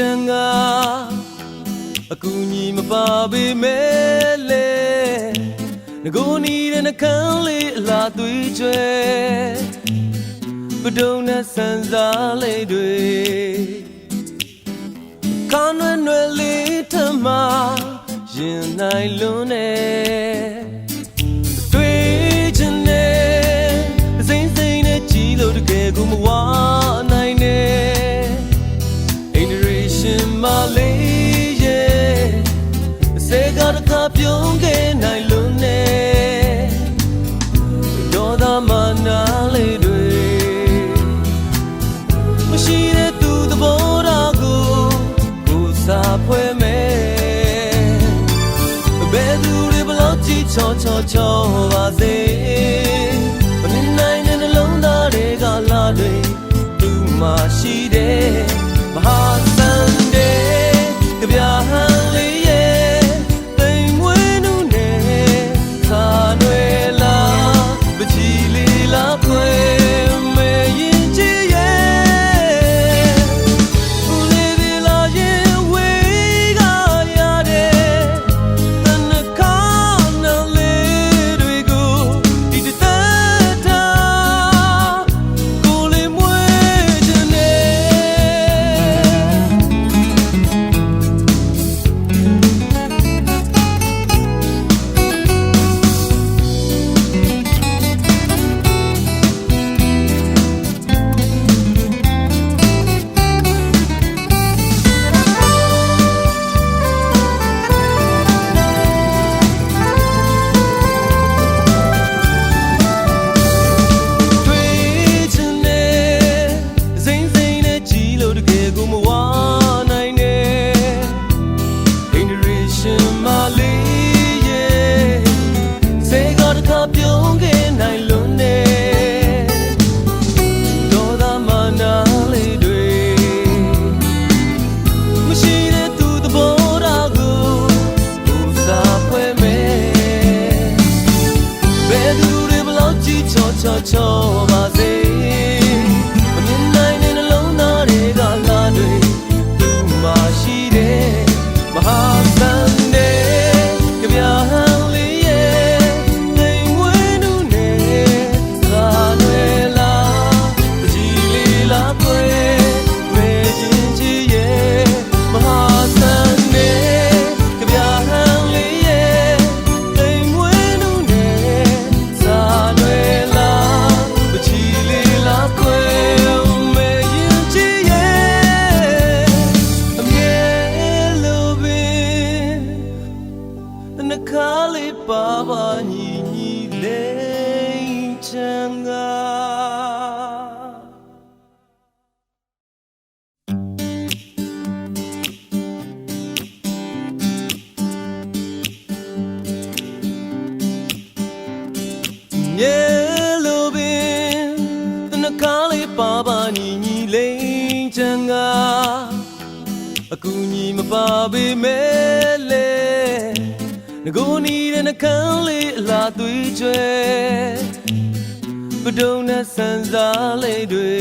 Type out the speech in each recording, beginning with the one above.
ချမ်းက အကူညီမပါပေမဲ့လေငကိုနီတဲ့နှကန်းလေးအလားသွေးကျွဲပဒုံနဲ့ဆန်စားလေးတွေခါနွယ်နွယ်လေးထမရင်နိုင်လွန်းနေတွေ့ချင်နေစိမ့်စိမ့်နဲ့ကြည်လို့တကယ်ကိုမဝနိုင်နဲ့ အိန္ဒြေရှင်မလေးရဲ့စေကတခါပြုံးခဲ့နိုင်လွန်းနေဒေါသမနာလေးတွေမရှိတဲ့သူသဘောထားကိုကိုစားဖွဲ့မယ်ဘယ်သူတွေဘလို့ကြည့်ချောချောချောပါစေမမြင်နိုင်တဲ့နှလုံးသားတွေကလာတွေသူမှရှိတယ်မဟာစန်တဲ့ကြပြဟန်လေးရဲ့တိမ်မွေးနုနဲ့သာနွယ်လာပချီလေးလာခွေမေရင်ချီရဲ့ လေးဒီလာရင်ဝေးကရတဲ့တနခါနလေးတွေကိုဒီတတကိုလေးမွေးတဲ့နေ တွေ့ချင်နေစိမ့်စိမ့်နဲ့ကြည်လို့တကယ်ကိုမဝနိုင်နဲ့အိန္ဒြေရှင်မလေးရဲ့စေကတခါပြုံးခဲ့နိုင်လွန်းနေဒေါသမနာလေးတွေမရှိတဲ့သူသဘောထားကိုကိုစားဖွဲ့မယ် ဘယ်သူတွေဘလို့ကြည့်ချောချောချောပါစေမမြင်နိုင်တဲ့နှလုံးသားတွေကလာတွေသူမှရှိတယ်မဟာသန်တဲ့ကြပြဟန်လေးရဲ့တိမ်ဝဲနုနဲ့သာနွယ်လာပကြီးလေးလာခွေမေချင်းချီရဲ့မဟာသန်တဲ့ကြပြဟန်လေးရဲ့တိမ်ဝဲနုနဲ့ စာနွယ်လာပချီလေးလာခွေမေရင်ချီရဲ့အမြဲလိုပင်တနခါလေးပါပါညီညီလေးချမ်းသာ မြဲလိုပင်တနကားလေးပါပါညီညီလေးချမ်းကအကူညီမပါပေမဲ့လေငကိုနီတဲ့နှကန်းလေးအလားသွေးကျွဲပဒုံနဲ့ဆန်စားလေးတွေ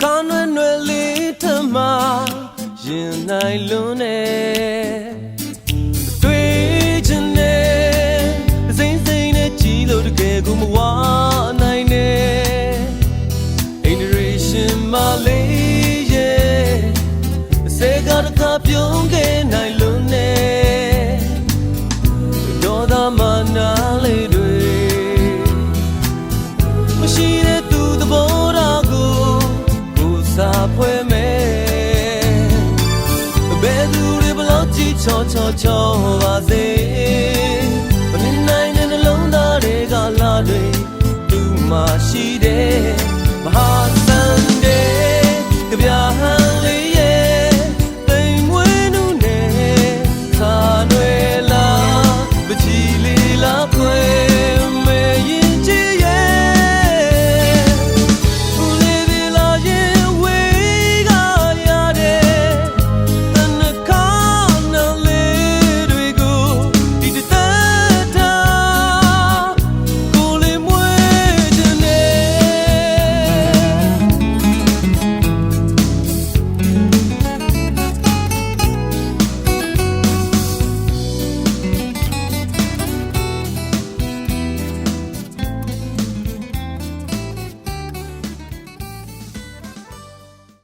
ခါနွယ်နွယ်လေးထမရင်နိုင်လွန်းနေ တွေ့ချင်နေစိမ့်စိမ့်နဲ့ကြည်လို့တကယ်ကိုမဝနိုင်နဲ့အိန္ဒြေရှင်မလေးရဲ့စေကတခါပြုံးခဲ့နိုင်လွန်းနေဒေါသမနာလေးတွေမရှိတဲ့သူသဘောထားကိုကိုစားဖွဲ့မယ် ဘယ်သူတွေဘလို့ကြည့်ချောချောချောပါစေမမြင်နိုင်တဲ့နှလုံးသားတွေကလာတွေသူမှရှိတယ်